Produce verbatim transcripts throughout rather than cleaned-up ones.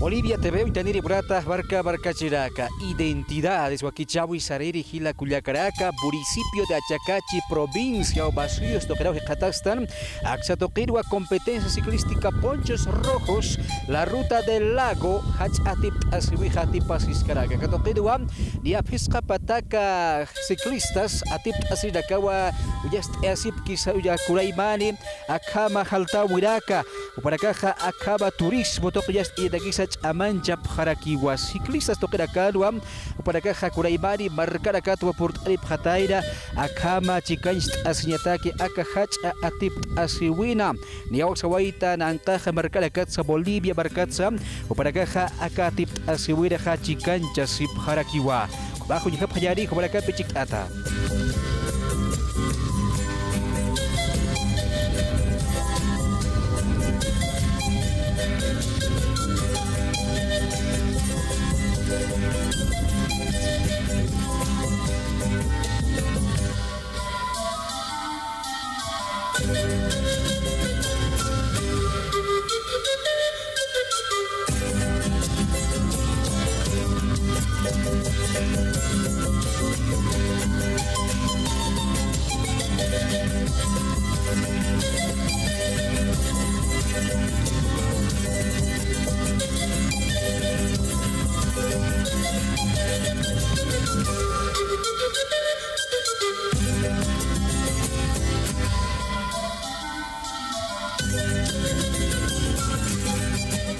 Bolivia T V uñtaniri, purata marka markachiraka, Identidades wakichäwi sariri jila kullakanaka, municipio de Achacachi, provincia Omasuyos tuqinaw jikxatastan, aksa tuqinwa competencia ciclística Ponchos Rojos, la ruta del lago, jach'a atipt'asiwixa atipasiskanaka. Aka tuqinwa niya phisqa pataka ciclistas atipt'asirinakawa uñast'ayasipkisa uña kuraymani, akhama jaltäwinaka, jupanakaxa akhama turismo tuqillastakisa ch'amanchapxarakiwa. Ciclistas tuqinakanwa jupanakaxa kuraymani markanakatwa purt'anipxatayna, akhama chikancht'asiñataki aka jach'a atipt'asiwina. Niyaw sawayta nanqaxa markanakatsa, Bolivia markatsa, jupanakaxa aka atipt'asiwinaxa chikanchasipxarakiwa. Jumax uñjapxañäni, jumanakapi chikt'ata.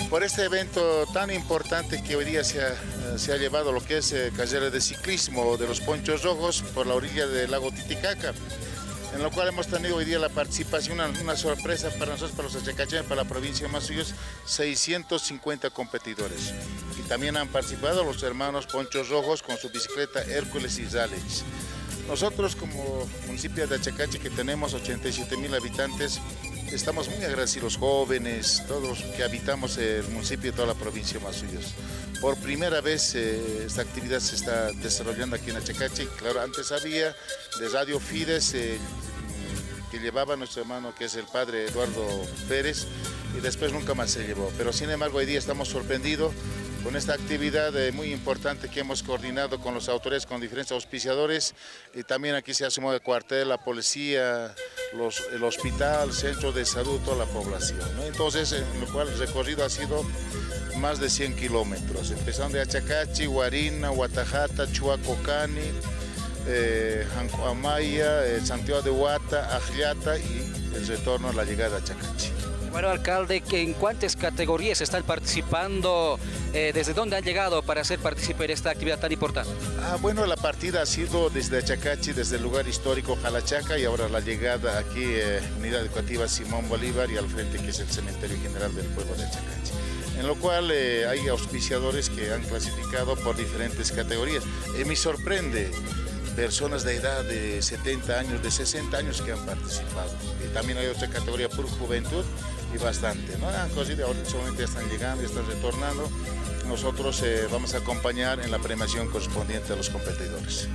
Por este evento tan importante que hoy día se ha, se ha llevado lo que es, eh, carrera de ciclismo de los Ponchos Rojos por la orilla del lago Titicaca, en lo cual hemos tenido hoy día la participación, una, una sorpresa para nosotros, para los achacacheños, para la provincia de Omasuyos, seiscientos cincuenta competidores. Y también han participado los hermanos Ponchos Rojos con su bicicleta Hércules y Raleigh. Nosotros como municipio de Achacachi, que tenemos ochenta y siete mil habitantes, estamos muy agradecidos, jóvenes, todos los que habitamos el municipio y toda la provincia de Omasuyos. Por primera vez, eh, esta actividad se está desarrollando aquí en Achacachi. Claro, antes había de Radio Fides, eh, que llevaba nuestro hermano, que es el padre Eduardo Pérez, y después nunca más se llevó. Pero sin embargo, hoy día estamos sorprendidos con esta actividad, eh, muy importante que hemos coordinado con los autores, con diferentes auspiciadores, y también aquí se ha sumado el cuartel, la policía, los, el hospital, centro de salud, toda la población, ¿no? Entonces, en lo cual el recorrido ha sido más de cien kilómetros, empezando de Achacachi, Huarina, Guatajata, Chuaco, Cani, eh, Janco Amaya, eh, Santiago de Huata, Ajllata y el retorno a la llegada a Achacachi. Bueno, alcalde, ¿en cuántas categorías están participando? Eh, ¿desde dónde han llegado para ser partícipe de esta actividad tan importante? Ah, bueno, la partida ha sido desde Achacachi, desde el lugar histórico Jalachaca, y ahora la llegada aquí, eh, Unidad Educativa Simón Bolívar y al frente, que es el Cementerio General del Pueblo de Achacachi. En lo cual, eh, hay auspiciadores que han clasificado por diferentes categorías. Y me sorprende, personas de edad de setenta años, de sesenta años que han participado. Y también hay otra categoría por juventud y bastante, ¿no? Han cogido, ahora solamente ya están llegando, ya están retornando. Nosotros, eh, vamos a acompañar en la premiación correspondiente a los competidores.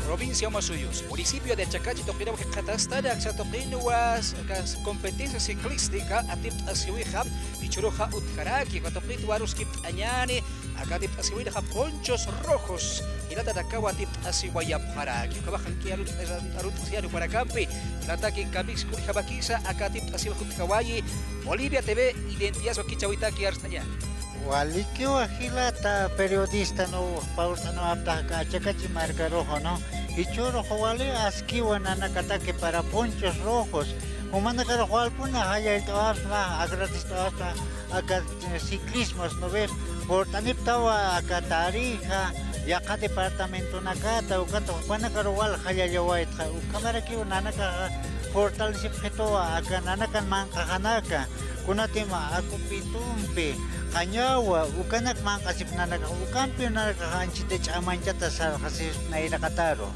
Provincia Omasuyos, municipio de Achacachi tuqinwa jikxatastan, aksa tuqinwa, aka competencia ciclística atipt'asiwixa, jichhüruxa utjaraki, aka tuqitwa aruskipt'añäni, aka atipt'asiwinxa Ponchos Rojos, jilatanakawa atipt'asiwayapxaraki. Ukhamax jankiy arut-, arut-, arut'asiñäni jupanakampi, jilataki kamix kunjamakisa aka atipt'asiwix utjawayi, Bolivia T V, Identidades wakichäwitaki arst'añäni. Walikiwa jilata periodista, ¿no? Pawrt'anwa aptax aka Achacachi markaruxa, ¿no? Jichhürux wali askiwa nanakataki para Ponchos Rojos. Jumanakarux walpuna jallallt'awapxta, agradect'awapxta aka, eh, ciclismos, ¿no ve? Purt'anipxtawa aka Tarija, yaqha departamentonakata, ukata jupanakaru wal jallallawaytxa. Ukhamarakiw nanakaxa fortalecipxituwa aka nanakan manq'axanaka. Kunatim Akupitumpi, Qañawa, ukanak manq'asipx nanakax, ukampiw nanakax anchhita ch'amañchata sarxasipxta nayraqataru.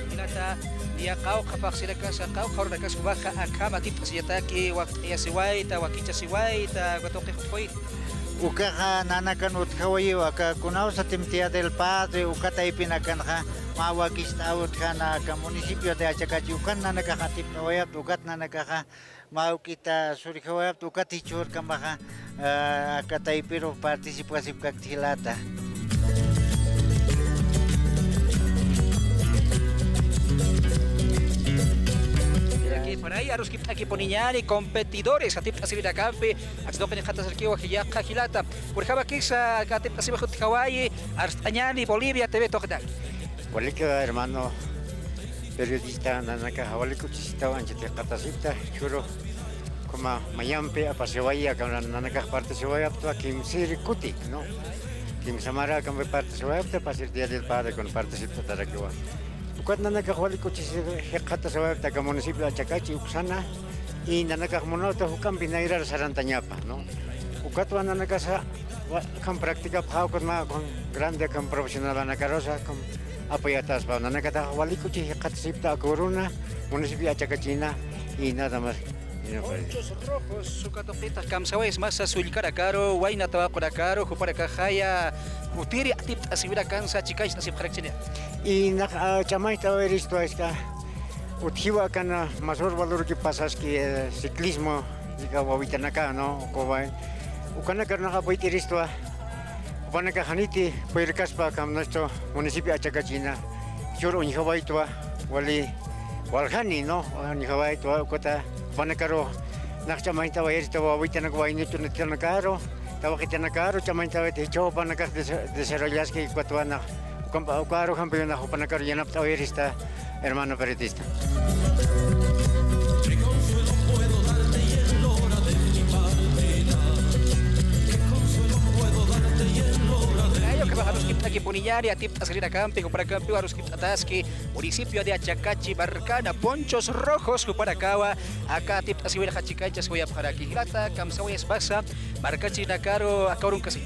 Jilata, niya qawqha phaxsirakasa, qawqha urunakasa jumaxa akham atipt'asiñataki wakt'ayasiwayta, wakichasiwayta, uka tuqix utjawayta. Ukaxa nanakan utjawayiw aka kunawsatim Día del Padre, uka taypinakanxa mä wakicht'aw utjäna aka municipio de Achacachi, ukan nanakax atipt'awayapxta, ukat nanakaxa mä juk'ita surjawayapxta, ukat jichhürkamaxa, ah, aka taypiru participkasipkakta jilata. Aruskipt'akipuniñäni competidores atipt'asiwinakampi, aksa tuqin jikxatasirakiwa yaqha jilata. Kunjamakisa aka atipt'asiwix utjawayi, arst'añäni Bolivia T V tuqinaki. Walikiwa hermano periodista, nanakaxa wali kuchisitaw anchhit jikxatasipta, jichhüru ukhama mayampi apasiwayi, aka nanakax participawayi apta kimsïri kuti, ¿no? Kimsa mara akampi participawayi apta, pasir Día del Padre kun participt'atarakiwa. Ukat nanakax wali kuchisi jikxatasiwayi apta aka municipio Achacachi uksana, y nanakax munawta jukampi nayrar sarantañapa, ¿no? Ukatwa nanakasa wa-, akham practicapxäwa, ukat mä akham grande akham profesionalanakarus akham apoyataspa. Nanakatax wali kuchis jikxatasipta aka uruna, municipio Achacachina, y nada más. Y no fue. Ponchos Rojos, uka tuqitax kamsawayas masa sullkanakaru, wayna tawaqunakaru, jupanakaxaya jutiri atipt'asiwinakansa chikancht'asipxarakchini. Y nax, ah, ch'amañcht'awayiristwa, utjiwa akan, ah, masür valorki pasaski, eh, ciclismo, ika wawitanaka, ¿no? Ukanakar nax apuyt'iristwa, jupanakax janiti purirkaspa akham nuestro municipio Achacachina, jichhür uñjawaytwa, wali waljani, ¿no? Uñjawaytwa, ukata jupanakaru nax ch'amañcht'awayiristwa, wawitanak, waynuchunakaru, tawaqitanakaru ch'amañcht'awayta, jichhaw jupanakax desa-, desarrollaski, ukatwa nax ukampa, uka arujampiw nax jupanakaru yanapt'awayirista, hermano periodista. Ayo, ukhamax aruskipt'akipuniñäni atipt'asirinakampi, jupanakampiw aruskipt'ataski municipio de Achacachi markana, Ponchos Rojos jupanakawa aka atipt'asiwinxa chikanchasiwayapxaraki. Jilata, kamsawayas masa markachirinakaru aka urunkasin.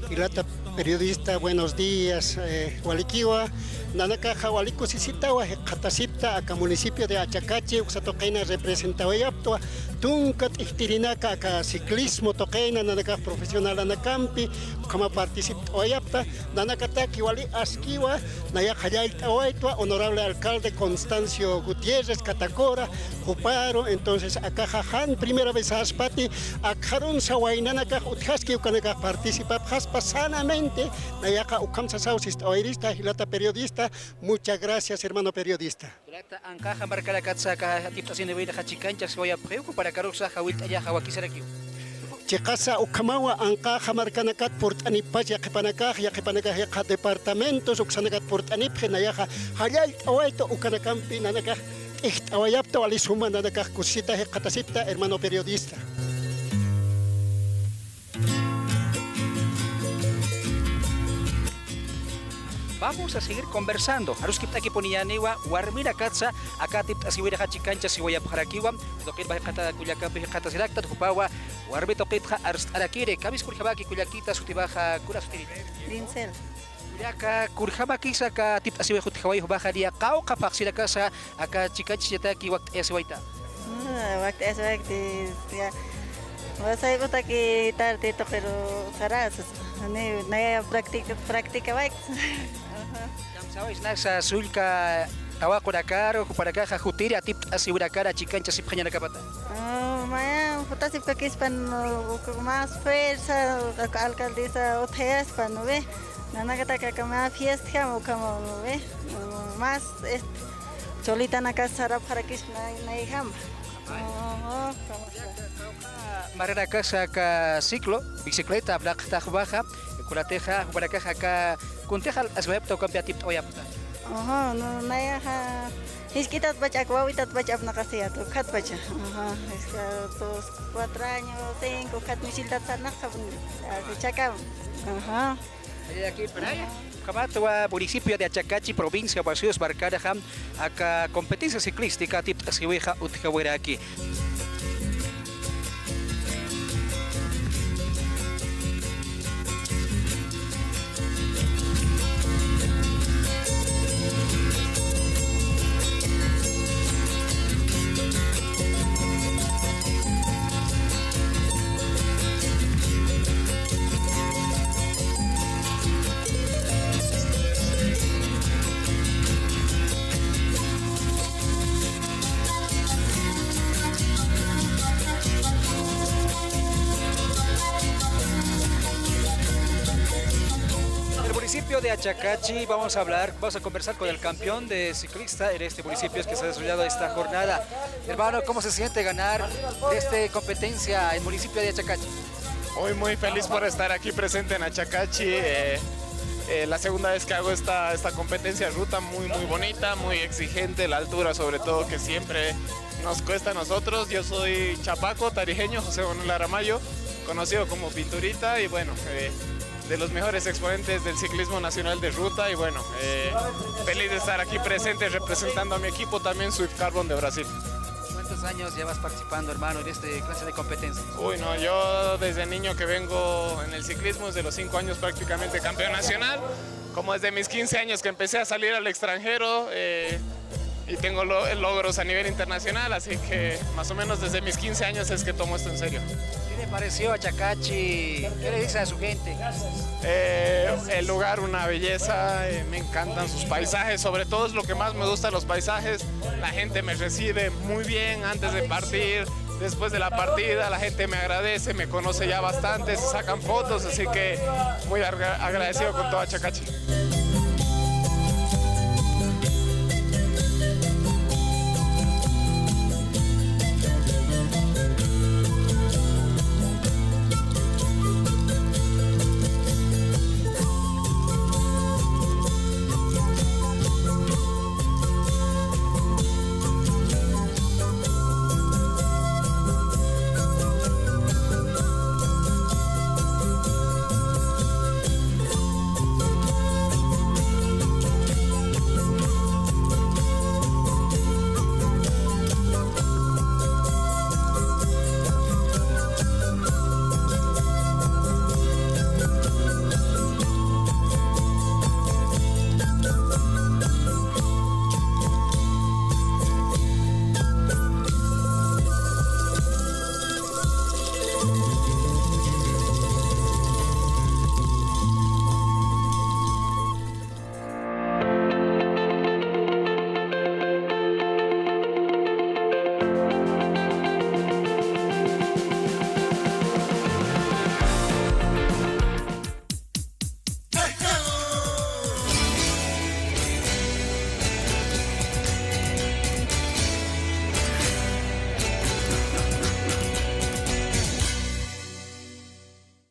Jilata periodista, buenos días, eh, walikiwa, nanakaxa wali kusisitawa jikxatasipta aka municipio de Achacachi, uksa tuqina representawayaptwa, tunka t'ijtirinaka aka ciclismo tuqina, nanakax profesionalanakampi, ukhama participt'awayapta, nanakataki wali askiwa, nayax jallallt'awaytwa, honorable alcalde Constancio Gutiérrez Catacora, juparu, entonces, akaxa jan primera vez saspati, akxarunsa waynanakax utjaski, ukanakax participapxaspa sanamente, nayaxa ukham sasaw sist'awayirista, jilata periodista, muchas gracias, hermano periodista. Jilata, anqaxa markanakatsa aka atipt'asiniwinxa chikanchasiwayapxiw, jupanakarusa jawillt'añaxa wakisarakiw. Chiqasa ukhamawa, anqaxa markanakat purt'anipxpach yaqhipanakax, yaqhipanakax yaqha departamentos uksanakat purt'anipxi, nayaxa jallallt'awayta, ukanakampi nanakax t'ijt'awayapta, wali suma nanakax kusisita jikxatasipta, hermano periodista. Vamos a seguir conversando. Aruskipt'akipuniñäniwa warminakatsa aka atipt'asiwinxa chikanchasiwayapxarakiwa. Tuqinwa jikxata kullakampi jikxatasiraktan, jupawa warmi tuqitxa arst'arakiri. Kamis kunjamaki kullakita, sutimaxa kuna sutiri? Lincel. Kullaka, kunjamakisa aka atipt'asiwix utjawayi, jumaxa niya qawqha phaxsirakasa aka chikanchasiñataki wakt'ayasiwayta. Ah, wakt'ayasiwayta, ya. Wasayputaki tarde tuqiru sarasas. Ni, naya practica, practicawayta. Ajá. Kamsawayas nasa sullka tawaqunakaru, jupanakaxa jutiri atipt'asiwinakana chikanchasipxañanakapata. Ah, maya, jutasipkakispan, uh, más fuerza, alcaldesa utjayaspan, ¿no ve? Nanakatak aka mä fiestjam ukhama, ¿no ve? Uh, más, este, cholitanakas sarapxarakispa, nay, nayjama. Oh, oh, ¿cómo está? Maranakasa aka ciclo, bicicleta, apnaqtax jumaxa, kunatixa, jumanakaxa aka, kuntix alt'asiwayapta, ukampi atipt'awayapta. Ajá, no, nayaxa, jisk'itatpach, ak wawitatpach apnaqasiyat, ukhatpacha. Ajá, es que dos, cuatro años, cinco, ukhat misiltat sarnaqxa, así chakam. Ajá. Ukhamatwa municipio de Achacachi, provincia Bacios Barcaraxa, aka competencia ciclística tipt'asiwixa utjawiraki. El municipio de Achacachi, vamos a hablar, vamos a conversar con el campeón de ciclista en este municipio que se ha desarrollado esta jornada. Hermano, ¿cómo se siente ganar esta competencia en municipio de Achacachi? Muy, muy feliz por estar aquí presente en Achacachi. Eh, eh, la segunda vez que hago esta, esta competencia ruta, muy, muy bonita, muy exigente, la altura sobre todo que siempre nos cuesta a nosotros. Yo soy chapaco, tarijeño, José Manuel Aramayo, conocido como Pinturita, y bueno, eh, de los mejores exponentes del ciclismo nacional de ruta, y bueno, eh, feliz de estar aquí presente representando a mi equipo, también Swift Carbon de Brasil. ¿Cuántos años llevas participando, hermano, en esta clase de competencia? Uy, no, yo desde niño que vengo en el ciclismo, desde los cinco años prácticamente campeón nacional, como desde mis quince años que empecé a salir al extranjero, eh, y tengo lo- logros a nivel internacional, así que más o menos desde mis quince años es que tomo esto en serio. ¿Qué le pareció Achacachi? ¿Qué le dice a su gente? Eh, el lugar, una belleza, eh, me encantan sus paisajes, sobre todo es lo que más me gusta, los paisajes, la gente me recibe muy bien antes de partir, después de la partida, la gente me agradece, me conoce ya bastante, se sacan fotos, así que muy arga- agradecido con todo Achacachi.